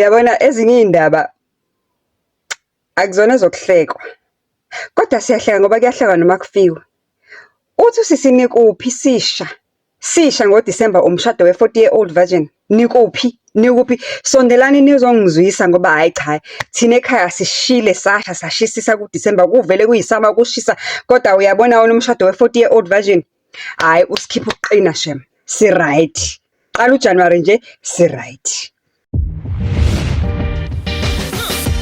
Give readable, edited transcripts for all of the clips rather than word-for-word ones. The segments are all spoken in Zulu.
Yabona ezinye iy'ndaba akuzona ezokuhlekwa, kodwa siyahleka ngoba kuyahlekwa noma kufiwe. Uthi usisi nikuphi sisha? Sisha ngoDisemba umshado we-40 year old virgin. Nikuphi? Nikuphi? Sondelani nizongizwisa ngoba hhayi cha, thina ekhaya sishile sasha sashisisa kuDisemba kuvele kuyisama kushisa, kodwa uyabona wona umshado we-40 year old virgin, hhayi usikhipha ukuqina shem, si-right. Qala uJanuwari nje si-right.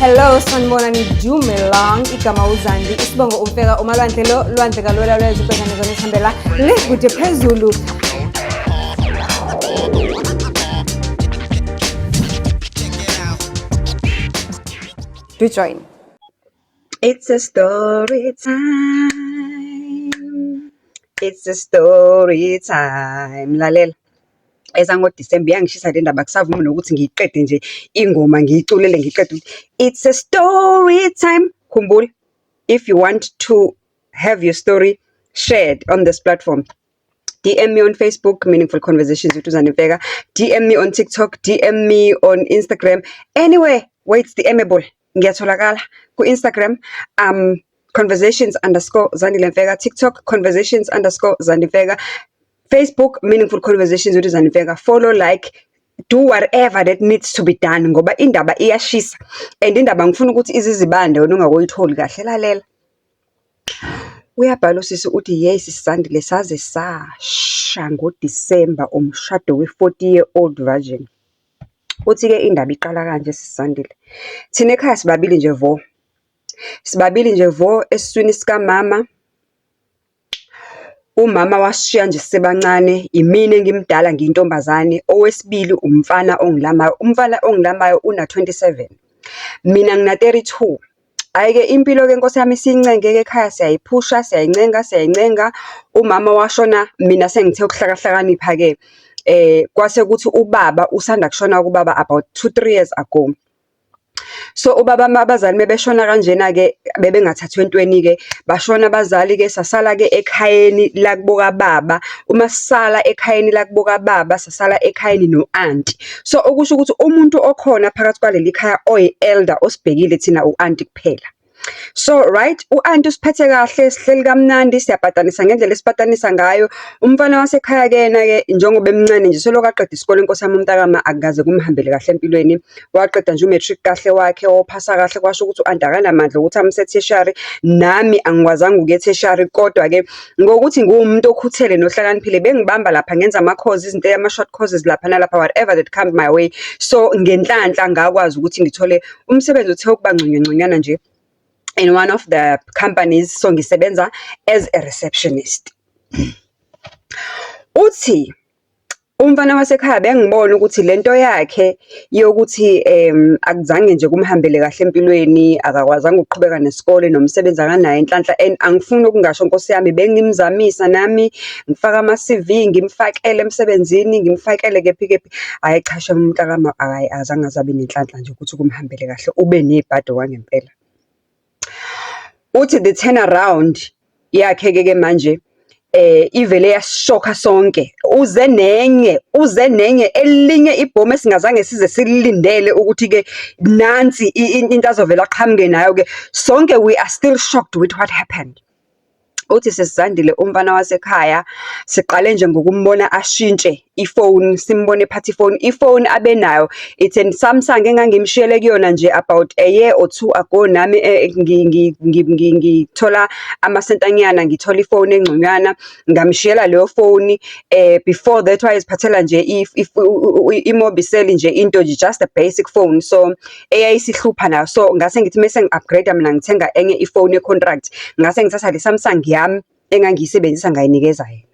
Hello sanibonani dumelang igama uZandi isibongo umfeka umalwandle lo lwandle kalwela lwezwe ubhekane zona esihambela le kude phezulu. Do join. It's a story time. It's a story time. Lalela. EzangoDisemba iyangishisa le ndaba akusavumi nokuthi ngiyiqede nje ingoma ngiyiculele ngiyiqede ukuthi it's a story time. Khumbula, if you want to have your story shared on this platform, DM me on Facebook, Meaningful Conversations with Uzane Mfeka. DM me on TikTok, DM me on Instagram. Anywhere where it's DMable. Ngiyatholakala ku-Instagram, conversations_Zandile Mfeka, TikTok, conversations_Zandile Mfeka, Facebook, Meaningful Conversations with Uzane Mfeka. Follow, like, do whatever that needs to be done ngoba indaba iyashisa and indaba ngifuna ukuthi izizibande wena ungakoyitholi kahle. Lalela. Uyabhala usisi uthi yeyi sisi Zandile saze sasha ngoDisemba umshado we-40 year old virgin. Uthi-ke indaba iqala kanje sisi Zandile. Thina ekhaya sibabili nje vo. Sibabili nje vo esiswini sikamama. Umama wasishiya nje sisebancane, imina engimdala ngiyintombazane. Owesibili umfana ongilamayo. Umfana ongilamayo una-27. Mina ngina-32. Hhayi-ke impilo-ke nkosi yami siyincenge-ke ekhaya siyayiphusha, siyayincenga, siyayincenga. Umama washona mina sengithe ukuhlakahlakanipha-ke. Kwase kuthi ubaba usanda kushona kubaba about 2, 3 years ago. So ubaba abazali bebeshona kanjena-ke bebengathathwa entweni-ke, bashona abazali-ke sasala-ke ekhayeni lakubo kababa. Uma sisala ekhayeni lakubo kababa, sasala ekhayeni no-anti. So okusho ukuthi umuntu okhona phakathi kwaleli khaya oyi-elder osibhekile thina u-anti kuphela. So right, u-anti usiphethe kahle, sihleli kamnandi, siyapatanisa ngendlela esipatanisa ngayo. Umfana wasekhaya-ke yena-ke njengoba emncane nje selokhu aqeda isikole nkosi yami umntakama akukaze kumhambele kahle empilweni. Waqeda nje u-matric kahle wakhe, wophasa kahle kwasho ukuthi u-anti akanamandla okuthi amuse tertiary. Nami angikwazanga ukuya e-tertiary, kodwa-ke ngokuthi ngiwumuntu okhuthele nohlakaniphile bengibamba lapha ngenza ama-course, izinto ama-short courses lapha nalapha, whatever that comes my way. So ngenhlanhla ngakwazi ukuthi ngithole umsebenzi othe ukuba ngconywana ngconywana nje in one of the companies. So ngisebenza as a receptionist. Uthi umfana wasekhaya bengibona ukuthi lento yakhe yokuthi akuzange nje kumhambele kahle empilweni, akakwazanga ukuqhubeka nesikole nomsebenzi akanayo inhlanhla and angifuni ukungasho nkosi yami bengimzamisa nami ngifaka ama-CV ngimfakele emsebenzini ngimfakele kephi kephi. Hhayi cha shem umntakama hhayi azange aze abe nenhlanhla nje ukuthi kumhambele kahle ube nebhadi okwangempela. Uthi the turnaround yakhe-ke ke manje ivele yasishokha sonke. Uze nenye, uze nenye elinye ibhomu esingazange size sililindele ukuthi-ke nansi into azovela aqhamuke nayo-ke. Sonke we are still shocked with what happened. Uthi sisi Zandile umfana wasekhaya siqale nje ngokumbona ashintshe ifoni, simbone ephatha ifoni. Ifoni abenayo it's an Samsung engangimshiyele kuyona nje about a year or two ago nami ngithola amasentanyana ngithola ifoni engconywana ngamshiyela leyo foni. Before that wayeziphathela nje i-Mobicel nje into nje just a basic phone. So eyayisihlupha nayo. So ngase ngithi mese ngi-upgrade mina ngithenga enye ifoni ye-contract, ngase ngithatha le Samsung yami engangiyisebenzisa ngayinikeza yena.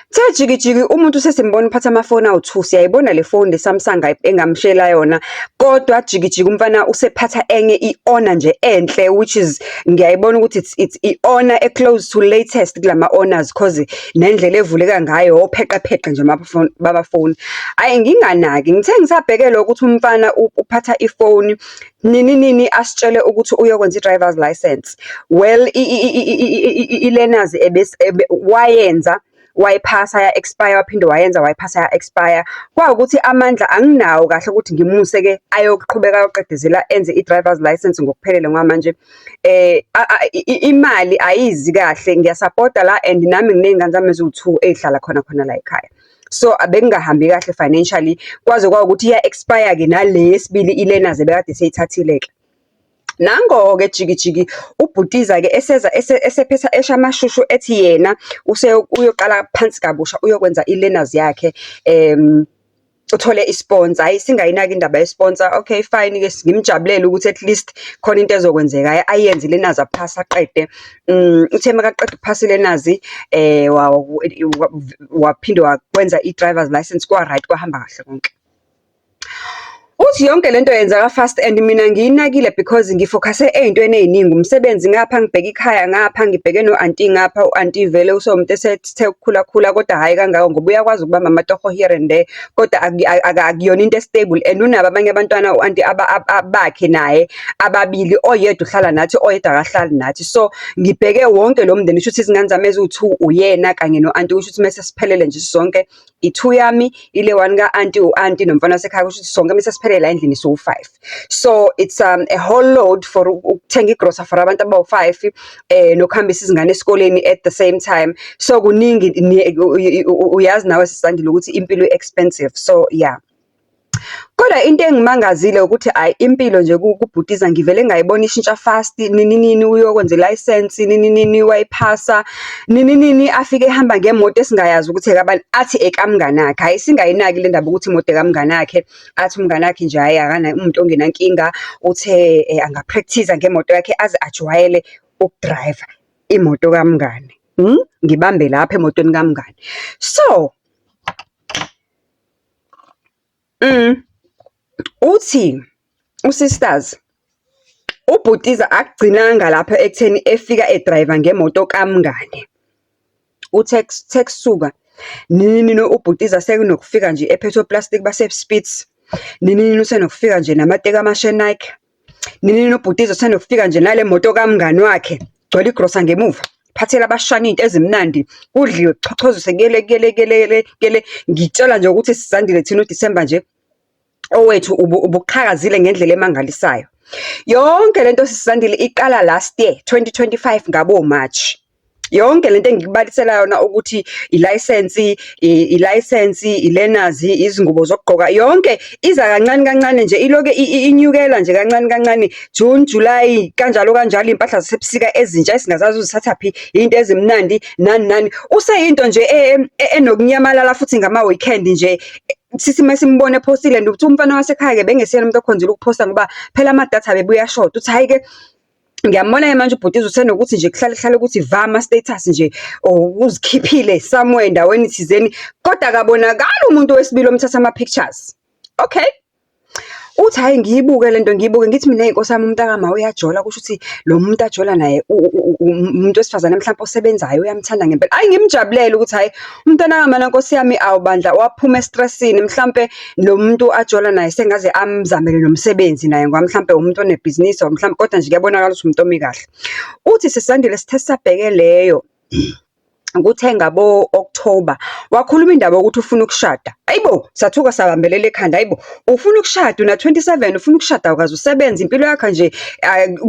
Kuthe jiki jiki umuntu sesimbona uphatha amafoni awu-two, siyayibona le foni le Samsung engamshiyela yona, kodwa jiki jiki umfana usephatha enye i-Honor nje enhle which is ngiyayibona ukuthi it's i-Honor e-close to latest kulama Honors cause nendlela evuleka ngayo opheqepheqe nje bamafoni. Hhayi nginganaki, ngithe ngisabheke lokho ukuthi umfana uphatha ifoni, nini nini asitshele ukuthi uyokwenza i-driver's license. Well, i-learners wayenza. Wayiphasa ya-expire, waphinde wayenza wayiphasa ya-expire. Kwawukuthi amandla anginawo kahle ukuthi ngimuse-ke ayoqhubeka ayoqedezela enze i-driver's license ngokuphelele ngoba manje imali ayizi kahle. Ngiyasapota la and nami nginey'ngane zami eziwu-two ey'hlala khona khona la ekhaya. So, bekungahambi kahle financially, kwaze kwawukuthi iya-expire-ke nale yesibili i-learners ebekade eseyithathile-ke. Nango-ke jiki jiki ubhutiza-ke eseza esephetha esha amashushu ethi yena uyoqala phansi kabusha uyokwenza i-learners yakhe, uthole i-sponsor. Hhayi singayinaki indaba ye-sponsor, okay fine-ke ngimjabulele ukuthi at least khona into ezokwenzeka ayenze i-learners aphase aqede. Uthe makaqeda ukuphasa i-learners waphinde wakwenza i-driver's license kwa-right, kwahamba kahle konke. Uthi yonke lento yenzeka fast and mina ngiyinakile because ngi-focus-e ey'ntweni ey'ningi, umsebenzi ngapha, ngibheke ikhaya ngapha, ngibheke no-anti ngapha. U-anti vele usewumuntu esethe ukukhula khula kodwa hhayi kangako ngoba uyakwazi ukubamba amatoho here and there, kodwa akuyona into e-stable and unabo abanye abantwana u-anti bakhe naye ababili, oyedwa uhlala nathi, oyedwa akahlali nathi. So, ngibheke wonke lo mndeni, kusho ukuthi izingane zami eziwu-two, uyena kanye no-anti, kusho ukuthi mese siphelele nje sisonke, i-two yami, ile one ka-anti, u-anti nomfana wasekhaya, kusho ukuthi sonke mese siphelele la endlini siwu-five. So, it's a whole load for ukuthenga igrosa for abantu abawu-five, nokuhambisa izingane esikoleni at the same time. So, kuningi uyazi nawe Sis Zandile ukuthi impilo i-expensive, so yeah. Kodwa into engimangazile ukuthi hhayi impilo nje kubhutiza ngivele ngayibona ishintsha fast, nini nini uyokwenza ilayisensi, nini nini wayiphasa, nini nini afike ehamba ngemoto esingayazi ukuthi ekabani, athi ekamnganakhe. Hhayi singayinaki le ndaba ukuthi imoto ekamnganakhe, athi umnganakhe nje hhayi akana umuntu ongenankinga, uthe anga-practice-a ngemoto yakhe aze ajwayele uku-drive-a imoto kamngani. Ngibambe lapho emotweni kamngani. So, uthi u-sisters, ubhutiza akugcinanga lapho ekutheni efika e-drive-a ngemoto kamngani. Uthe kuthe kusuka, nini ubhutiza sekunokufika nje ephethe oplastiki base-Spitz. Nini nini usenokufika nje namateki amasha e-Nike. Nini nini ubhutiza usenokufika nje nale moto kamngani wakhe, gcwele igrosa ngemuva. Phathele abashana iy'nto ezimnandi, kudliwe kuchochoziswe kuyele kuyele kuyele kuyele. Ngikutshela nje ukuthi Sis Zandile thina uDisemba nje owethu ubuqhakazile ngendlela emangalisayo. Yonke lento Sis Zandile iqala last year, 2025 ngabo March. Yonke lento engikubalisela yona ukuthi ilayisensi, ilayisensi, i-learners, izingubo zokugqoka, yonke iza kancane kancane nje iloke inyukela nje kancane kancane. June, July, kanjalo kanjalo, iy'mpahla zasebusika ezintsha esingazazi uzithathaphi, iy'nto ezimnandi, nani nani. Useyinto nje enokunyamalala futhi ngama-weekend nje. Sithi uma simbona ephostile and uthi umfana wasekhaya-ke bengesiyena umuntu okhonzile ukuphosta ngoba phela amadatha abebuye ashoda. Uthi hhayi-ke, ngiyambona-ke manje ubhutiza usenokuthi nje kuhlale kuhlale ukuthi va ama-status nje or uzikhiphile somewhere endaweni thizeni, kodwa akabonakali umuntu wesibili omthatha ama-pictures. Okay. Uthi hhayi ngiyibuke lento ngiyibuke, ngithi mina eyi Nkosi yami umntakama uyajola, kusho ukuthi lo muntu ajola naye umuntu wesifazane mhlampe osebenzayo uyamthanda ngempela. Hhayi ngimjabulele ukuthi hhayi umntwana kamama Nkosi yami awu bandla waphuma e-stress-ini, mhlampe lo muntu ajola naye sengaze amzamele nomsebenzi naye ngoba mhlampe umuntu onebhizinisi or mhlampe kodwa nje kuyabonakala ukuthi umuntu omi kahle. Uthi Sis Zandile sithe sisabheke leyo, kuthe ngabo-October, wakhuluma indaba yokuthi ufuna ukushada. Ayibo, sathuka sabambelela ekhanda, hayibo, ufuna ukushada una-27, ufuna ukushada awukaze usebenze, impilo yakho nje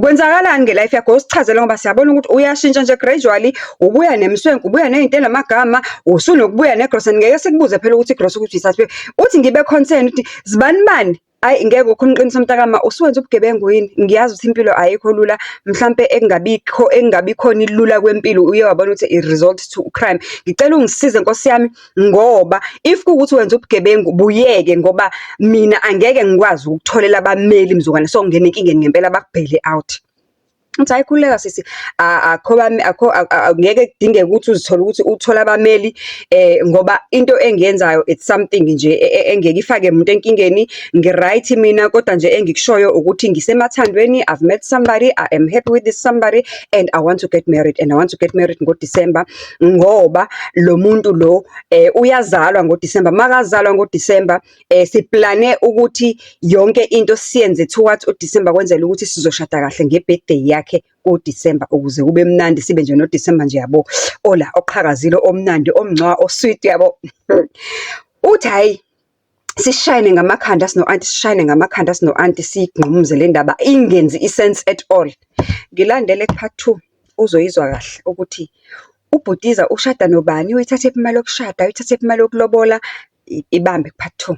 kwenzakalani nge-life yakho? Usichazele ngoba siyabona ukuthi uyashintsha nje gradually, ubuya nemswenko, ubuya ney'nto enamagama, usunokubuya negrosa, ngeke sikubuze phela ukuthi igrosa ukuthi uyithathephi. Uthi ngibe concerned ukuthi zibani bani, hhayi ngeke ukhuluma iqiniso mntakama, usuwenza ubugebengu yini? Ngiyazi ukuthi impilo ayikho lula, mhlampe ekungabikho engabi khona ilula kwempilo uye wabona ukuthi i-result to crime. Ngicela ungisize Nkosi yami ngoba if kuwukuthi wenza ubugebengu buyeke ngoba mina angeke ngikwazi ukukutholela abameli mzukwane sowungena enkingeni ngempela baku-bail-e out. Uthi hhayi khululeka sisi, akho akho ngeke kudingeke ukuthi uzithole ukuthi uthole abameli ngoba into engiyenzayo it's something nje engeke ifake muntu enkingeni. Ngi-right mina kodwa nje engikushoyo ukuthi ngisemathandweni, I've met somebody, I am happy with this somebody and I want to get married and I want to get married ngoDisemba ngoba lo muntu lo uyazalwa ngoDisemba. Makazalwa ngoDisemba siplane ukuthi yonke into siyenze towards uDisemba kwenzela ukuthi sizoshada kahle nge-birthday yakhe. yakhe kuDisemba ukuze kube mnandi sibe nje noDisemba nje yabo, ola oqhakazile, omnandi, omncwa, o-sweet yabo. Uthi hhayi, sishayane ngamakhanda sino-anti, sishayane ngamakhanda sino-anti, siyigqumuze le ndaba ingenzi i-sense at all. Ngilandele ku-part two, uzoyizwa kahle ukuthi ubhutiza ushada nobani, uyithathephi imali yokushada, uyithathephi imali yokulobola, ibambe ku-part two.